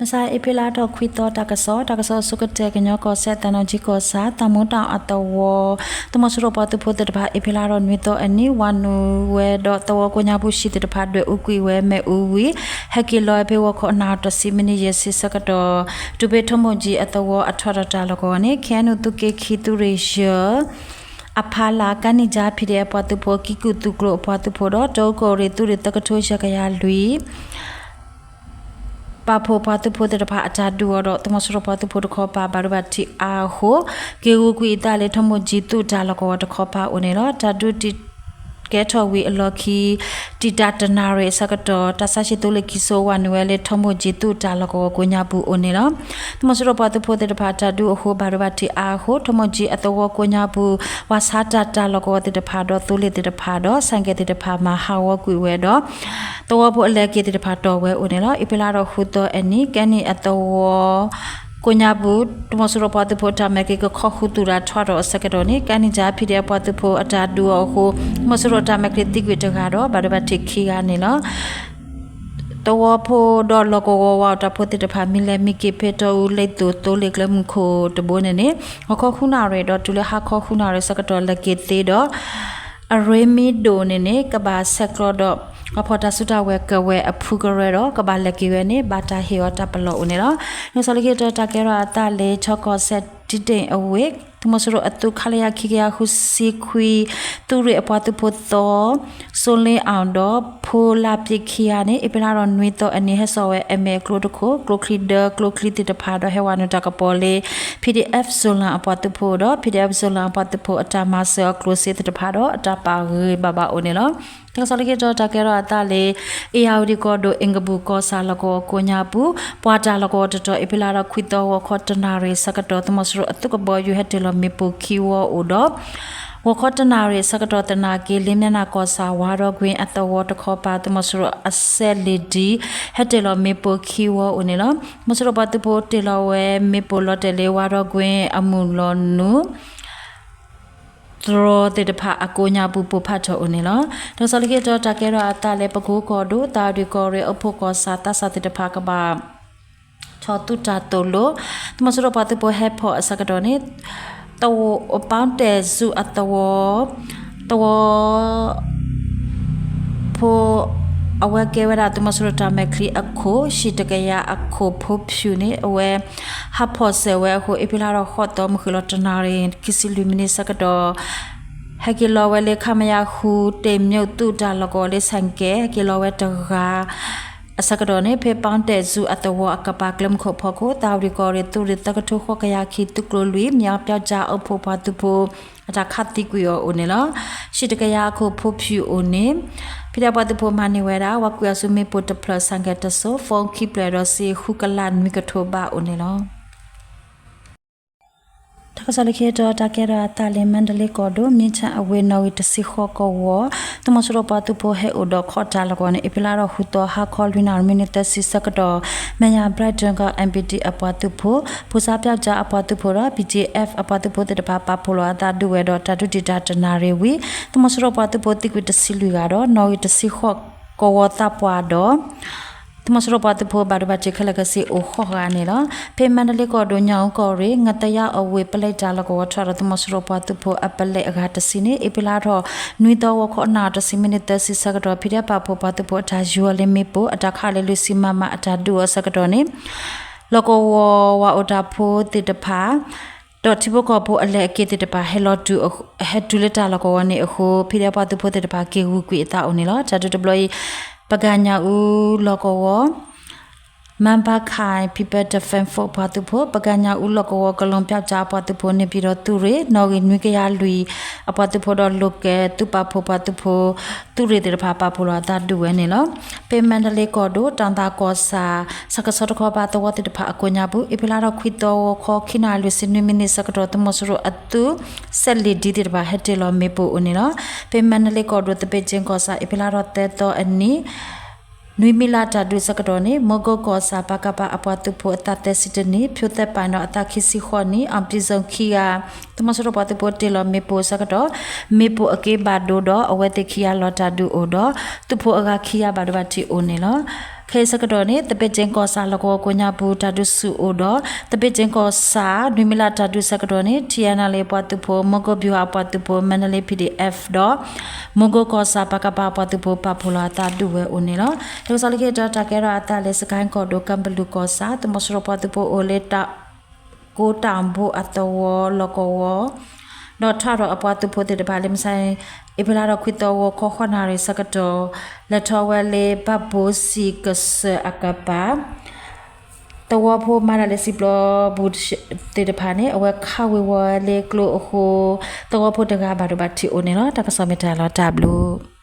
မဆါ အ့ဖြ့လါထီၣ်ခွံသီ တၢ်ကစီၣ်, တၢ်ကစီၣ်အဆိကတၢၢ် ကညီကီၢ်စဲၣ် သံတောင်ကြီးကီၢ်ဆၣ် သံမူတီၣ်အသဝီ သုးမီၤစိရိၤပှၤသုးဖိသ့ၣ်တဖၣ် အ့ဖြ့လါထီၣ်နွံသီအနံၤ ဝၤနုာ်ဝဲဒီးသဝီကိးညါပူၤ ဟံၣ်သ့ၣ်တဖၣ် ဒွဲၣ်အူကွံာ်ဝဲ မ့ၣ်အူဝံၤ ဟဲက့ၤလီၤဝဲဖဲဂီၤခီ နၣ်ရံၣ်တဆံမံးနံး ယဲၢ်ဆံဆၢကတီၢ် တုၤဖဲထိၣ်မိၣ်ကၠံအသဝီအထွဲထီၣ်တၢ်လီၢ်ကဝီၤန့ၣ် ခ့ၣ်အဲၣ်ယူၣ် သုးက့ခံ သုးရ့ၣ်ယဲၢ် အဖီလာ် ကါနံၣ်ကၠါ ဖံးဒဲး အပှၤသုးဖိ ကံကူၣ်သုးကျိၤအပှၤသုးဖိဒီး တအူကီၢ်ရ့ၣ် သုးရ့ၣ်သၢကထိယဲၢ်ကယၤလွံၢ် ပာ်ဖှိၣ်ပှၤသုးဖိသ့ၣ်တဖၣ်အတၢ်ဒုးအီၤဒီး သုးမီၤစိရိၤပှၤသုးဖိတခီပၤ ဘၣ်ဒိဘၣ်ထံးအါအဃိ က့ၤဂုာ်ကွံာ်အသးလၢ ထိၣ်မိၣ်ကၠံသုးတၢ်လီၢ်ကဝီၤတခီပၤအိၣ်န့ၣ်လီၤ. တၢ်ဒုးတံာ်ကဲထီၣ်ဝံၤအလီၢ်ခံ တံာ်တာ်တနၣ်ရံၣ်အဆၢကတီၢ် တၢ်ဆါဟံၣ်သိလ့ၣ်ခံစိ ဝၤနုာ်ဝဲလၢ ထိၣ်မိၣ်ကၠံသုးတၢ်လီၢ်ကဝီၤကိးညါပူၤအိၣ်န့ၣ်လီၤ. သုးမီၤစိရိၤပှၤသုးဖိသ့ၣ်တဖၣ် တၢ်ဒုးအဃိ ဘၣ်ဒိဘၣ်ထံးအါအဃိ ထိၣ်မိၣ်ကၠံအသဝီကိးညါပူၤ ပှၤဆါတၢ်တၢ်လီၢ်ကဝီၤသ့ၣ်တဖၣ်ဒီး သိလ့ၣ်သ့ၣ်တဖၣ်ဒီး ဆၣ်ကဲသ့ၣ်တဖၣ် မၤဟးဂီၤကွံာ်ဝဲဒီး သဝီဖိအလဲၤက့ၤသ့ၣ်တဖၣ်တီၢ်ဝဲအိၣ်န့ၣ်လီၤ. အ့ဖြ့လါထီၣ်ဃုသီအနံၤ ကဲနံၣ်အသဝီ ကိးညါပူၤ သုးမီၤစိရိၤပှၤသုးဖိအတၢ်မဲာ်ချံ ကခီဃုာ်သူၣ်တၢ်ထွဲထီၣ်အဆၢကတီၢ်န့ၣ် ကါနံၣ်ကၠါ ဖံးဒဲး အပှၤသုးဖိအတၢ်ဒုးအီၤအဃိ သုးမီၤစိရိၤအတၢ်မဲာ်ချံသံကွံာ်တဂၤဒီး ဘၣ်ဒိဘၣ်ထံးခံဂၤန့ၣ်လီၤ. သဝီဖိဒီးလီၢ်ကဝီၤဝၤအိၣ်တၢ်ဖိသ့ၣ်တဖၣ် မ့ၢ်လဲၤမံက့ၤဖဲတီအူ လ့ၣ်သိၣ် သိလ့ၣ်ကျဲမုၢ်ခိၣ်တဘိန့ၣ်န့ၣ် ဂီၤခီဃုနၣ်ရံၣ်ဒီးတုၤလၢဟါခီဃုနၣ်ရံၣ်ဆၢကတီၢ် လဲၤက့ၤသ့ဒီး အရ့မံဒိၣ်န့ၣ်န့ၣ် ကဘၣ်ဆဲးကျိးဒီး ပှၤဖီၣ်တၢ်စုတၢ်ဝဲၤကဝဲၤအဖုကရၢဒီး ကဘၣ်လဲၤက့ၤဝဲန့ၣ် ဘၣ်တၢ်ဟ့ၣ်အီၤတၢ်ပလီၢ်အိၣ်န့ၣ်လီၤ. နကစီၣ်လၢခံတီၤ တၢ်ကဲထီၣ်အသးလၢ ချီကီၢ်စဲၣ် တံတ့ၣ်အဝ့ၢ် သုးမီၤစိရိၤအသုး ခလရ ခံကယၤဃုဆံခွံ သုးရ့ၣ်အပှၤသုးဖိသီ စိလ့အီၣ်ဒီး ဖိလၢပံးခံဂၤန့ၣ် အ့ဖြ့လါထီၣ်နွံသီအနံၤ ဟဲစိာ်ဝဲအမဲာ်ကျိတခိၣ် ကျိချံဒၢ ကျိချံသ့ၣ်တဖၣ်ဒီး ဟဲဝၤနုာ်တၢ်ကပီၤလၢ PDF စိလၣ်အပှၤသုးဖိဒီး PDF စိလၣ်အပှၤသုးဖိအတၢ်မၤစၢၤအီၤကျိၣ်စ့သ့ၣ်တဖၣ်ဒီး အတၢ်ပာ်ဂ့ၤဘၣ်ဘၣ်အိၣ်န့ၣ်လီၤ. တၢ်ကစီၣ်လၢခံတီၤ တၢ်ကဲထီၣ်အသးလၢ အ့ၣ်ယၣ်ဝတံၣ်ကီၢ်ဒိၣ် အ့ၣ်ကဘူၣ်ကီၢ်ဆၣ်လီၢ်ကဝီၤကိးညါပူၤ ပှၤတၢ်လီၢ်ကဝီၤတတီၤ အ့ဖြ့လါထီၣ်ခွံသီ ဂီၤခီတနၣ်ရံၣ်ဆၢကတီၢ် သုးမီၤစိရိၤအသုးကဘီယူၤဟဲတ့ၢ်လီၤမ့ၣ်ပိၢ်ခံဝီအိၣ်ဒီး ဂီၤခီတနၣ်ရံၣ်ဆၢကတီၢ်သနာ်က့ လ့မၠဲၣ်နၢ်ကီၢ်ဆၣ် ဝါထီၣ်ကွ့အသဝီတခီပၤ သုးမီၤစိရိၤအစဲးလ့ၣ်ဒံ ဟဲတ့ၢ်လီၤမ့ၣ်ပိၢ်ခံဝီအိၣ်န့ၣ်လီၤ. သုးမီၤစိရိၤပှၤသုးဖိတ့ၢ်လီၤဝဲမ့ၣ်ပိၢ်လီၤတဲာ်လၢ ဝါထီၣ်ကွ့အမုၢ်လီၤနုာ် သရိာ်သ့ၣ်တဖၣ်အကိးညါပူၤ ပိၢ်ဖးထီၣ်အိၣ်န့ၣ်လီၤ. တၢ်ကစီၣ်လၢခံတီၤ တၢ်ကဲထီၣ်အသးလၢ ပကိကီၢ်ဒိၣ် သးဝံၣ်ကီၢ်ရ့ၣ် အိၣ်ဖှိၣ်ကီၢ်ဆၣ် သးစၢ်သ့ၣ်တဖၣ်ကဘၣ် ထီၣ်သူၣ်တၢ်သိၣ်လိ သုးမီၤစိရိၤပှၤသုးဖိဟဲဖီၣ်အဆၢကတီၢ်န့ၣ် သဝီ ပီတဲၣ်စူအသဝီ သဝီ ဖိ အဝဲကဲဝဲဒၣ်သုးမီၤစိရိၤတၢ်မဲာ်ချံအခိၣ် ဟံၣ်တကယၤအခိၣ်ဖိဖၠူၣ်န့ၣ် အဝဲ ဟးဖီၣ်စၢၤဝဲအဃိ အ့ဖြ့လါထီၣ်ဃိးသီ မုၢ်ဃ့ၢ်လီၤတနၣ်ရံၣ် ခံဆံလွံၢ်မံးနံးဆၢကတီၢ် ဟဲက့ၤလီၤဝဲလၢ ခမရ ဃု တ့ၢ်မၠိၣ်သုးတၢ်လီၢ်ကဝီၤလၢ ဆၣ်ကဲ ဟဲက့ၤလီၤဝဲတဂၤ အဆၢကတီၢ်န့ၣ် ဖဲပီတဲၣ်စူအသဝီအကပၤ ကျဲမုၢ်ခိၣ်ဖီခိၣ် သးဝံၣ်ကီၢ်ရ့ၣ် သုးရ့ၣ်သၢကထိဃိးကယၤခံ သုးကျိၤလွံၢ် မၠၣ်ပၠီကၠါအိၣ်ဖှိၣ်ပှၤသုးဖိ အတၢ်ခးသံကွံာ်အီၤအိၣ်န့ၣ်လီၤ. ဟံၣ်တကယၤအခိၣ်ဖိဖၠူၣ်အိၣ်န့ၣ် ဖံးဒဲးပှၤသုးဖိမၤန့ၢ်ဝဲဒၣ် ဝၤကွံာ်အီၤဆူမ့ၣ်ပိၢ်တဖျၢၣ် ဆၣ်ကဲတစိၤ phone ခံဖျၢၣ်ဒီးစ့ဃုကလးနွံကထိဘးအိၣ်န့ၣ်လီၤ. တၢ်ကစီၣ်လၢခံတီၤ တၢ်ကဲထီၣ်အသးလၢ မါဒလ့ကီၢ်ဒိၣ် မ့ၣ်ထၣ်အဝ့ၢ် နီၣ်ဂံၢ်တဆံဃိးကဝီၤ သုးမီၤစိရိၤပှၤသုးဖိဟဲအိၣ်ဒီးခီၣ်တၢ်လီၢ်ကဝီၤန့ၣ် အ့ဖြ့လါထီၣ်ဃုသီ ဟါခီလွံၢ်နၣ်ရံၣ်မံးနံးသၢဆံဆၢကတီၢ် မၠၣ် Bright Jungle MPD အပှၤသုးဖိ ဖိစါပၠီကၠါအပှၤသုးဖိဒီး BGF အပှၤသုးဖိသ့ၣ်တဖၣ် ပာ်ဖှိၣ်လီၤအသးဒုးဝဲဒီး တၢ်ဒုးတံာ်တာ်တနၣ်ရံၣ်ဝံၤ သုးမီၤစိရိၤပှၤသုးဖိသံကွံာ်တဆံလွံၢ်ဂၤဒီး နီၣ်ဂံၢ်တဆံဃိးကဝီၤသးပှၢ်ဒီး သုးမီၤစိရိၤပှၤသုးဖိဘၣ်ဒိဘၣ်ထံးခဲလၢာ်ခဲဆ့အိၣ်ဃိးဂၤန့ၣ်လီၤ. ဖဲမါဒလ့ကီၢ်ဒိၣ် ညၣ်အူကီၢ်ရ့ၣ် ငသယါအဝ့ၢ် ပလဲတၢ်လီၢ်ကဝီၤထွဲဒီး သုးမီၤစိရိၤပှၤသုးဖိအပလဲအဂၤတဆံန့ၣ် အ့ဖြ့လါထီၣ်နွံသီ ဂီၤခီနၣ်ရံၣ်တဆံမံးနံးသၢဆံဆၢကတီၢ် ဖံးဒဲးပာ်ဖှိၣ်ပှၤသုးဖိအတၢ်ယူၤအီၤလၢမ့ၣ်ပိၢ် အတၢ်ခးလၢလွံၢ်ဆံ မမ အတၢ်ဒုးအီၤဆၢကတီၢ်န့ၣ် လီၢ်ကဝီၤဝၤအိၣ်တၢ်ဖိသ့ၣ်တဖၣ် ဒီးထံဖိကီၢ်ဖိအလဲၤအက့ၤသ့ၣ်တဖၣ် ဟဲလီၤတုၤ ဟဲတုၤလၢတၢ်လီၢ်ကဝီၤန့ၣ်အဃိ ဖံးဒဲးပှၤသုးဖိသ့ၣ်တဖၣ် က့ၤဂုာ်ကွံာ်အသးအိၣ်န့ၣ်လီၤ. တၢ်ဒုးတဘျီအံၤ ပကညၣ်အူလီၢ်ကဝီၤ မါဘါခၣ် People Defense Force ပှၤသုးဖိ ပကညၣ်အူလီၢ်ကဝီၤ ကလီၣ်ပၠီကၠါအပှၤသုးဖိ န့ၣ်ပၠံၣ်ဒီးသုးရ့ၣ် နီၣ်ဂံၢ်နွံကယၤလွံၢ် အပှၤသုးဖိဒီး local သုးပာ်ဖှိၣ်ပှၤသုးဖိ သုးရ့ၣ်သ့ၣ်တဖၣ် ပာ်ဖှိၣ်လီၤအသးဒုးဝဲန့ၣ်လီၤ. ဖဲမါဒလ့ကီၢ်ဒိၣ် တၢ်သးကီၢ်ဆၣ် ဆၣ်ကဆီတခီပၤသဝီသ့ၣ်တဖၣ်အကိးညါပူၤ အ့ဖြ့လါထီၣ်ခွံသီ ဂီၤခီခံနၣ်ရံၣ်လွံၢ်ဆံနွံမံးနံးဆၢကတီၢ် သုးမီၤစိရိၤအသုး စဲးလ့ၣ်ဒံသ့ၣ်တဖၣ် ဟဲတ့ၢ်လီၤမ့ၣ်ပိၢ်အိၣ်န့ၣ်လီၤ. ဖဲမါဒလ့ကီၢ်ဒိၣ် သဘ့ၣ်ကၠ့ကီၢ်ဆၣ် အ့ဖြ့လါထီၣ်သၢသီအနံၤ နွံမံးလါတၢ်ဒုးဆၢကတီၢ်န့ၣ် မီကိကီၢ်ဆၣ် ပကဖ အပှၤသုးဖိအသးသၢဆံတနံၣ် ဖၠိသဲပၢ်ဒီးအသးခံဆံဃိးနံၣ် အောင်ပြည်စုံ ခံဂၤ သုးမီၤစိရိၤပှၤသုးဖိတ့ၢ်လီၤမ့ၣ်ပိၢ်အဆၢကတီၢ် မ့ၣ်ပိၢ်အက့ဘၣ်ဒိဒီး အဝဲသ့ၣ်ခံဂၤလီၤတၢ်ဒုးအိၣ်ဒီး သုးဖိအဂၤခံဂၤဘၣ်ဒိဘၣ်ထံးအိၣ်န့ၣ်လီၤ. ခဲအံၤဆၢကတီၢ်န့ၣ် သဘ့ၣ်ကၠ့ကီၢ်ဆၣ်လီၢ်ကဝီၤကိးညါပူၤ တၢ်ဒုးဆူၣ်အိၣ်ဒီး သဘ့ၣ်ကၠ့ကီၢ်ဆၣ် နွံမံးလးတၢ်ဒုးဆၢကတီၢ်န့ၣ် ထံၣ်အဲၣ်နၣ်လ့ၣ်အပှၤသုးဖိ မိၢ်ကိၢ်ဘျူးဟၣ်အပှၤသုးဖိ မၣ်ဒလ့ ပီၣ်ဒံၣ်အဲၣ် ဒီး မိၢ်ကိၢ်ကီၢ်ဆၣ် ပကဖ အပှၤသုးဖိ ပာ်ဖှိၣ်လီၤအသးဒုးဝဲအိၣ်န့ၣ်လီၤ. တၢ်ကစီၣ်လၢခံတတီၤ တၢ်ကဲထီၣ်အသးလၢ စကဲၣ်ကီၢ်ဒိၣ် ကၢ်ဘလူၣ်ကီၢ်ဆၣ် သုးမီၤစိရိၤပှၤသုးဖိအိၣ်လၢ ကိတၢ်ဘိအသဝီလီၢ်ကဝီၤ ဒီးထီၣ်ဒီးအပှၤသုးဖိသ့ၣ်တဖၣ်လၢ မုၢ်ဆါ အ့ဖြ့လါထီၣ်ခွံသီ ဂီၤခီဃိးနၣ်ရံၣ်ဆၢကတီၢ် လဲၤထီၣ်ဝဲလၢ ဘၣ်ဘိစံၣ်ကစၢၢ်အကပၤ သဝီဖိမၤတၢ်လၢစံၣ်ပျီပူၤသ့ၣ်တဖၣ်န့ၣ် အဝဲခးဝ့ၤဝီၤလၢကျိအဃိ သဝီဖိတဂၤဘၣ်ဒိဘၣ်ထံးအိၣ်န့ၣ်လီၤ. တၢ်ကစီၣ်မ့ၢ်တၢ်လီၤတၢ်ဘျုး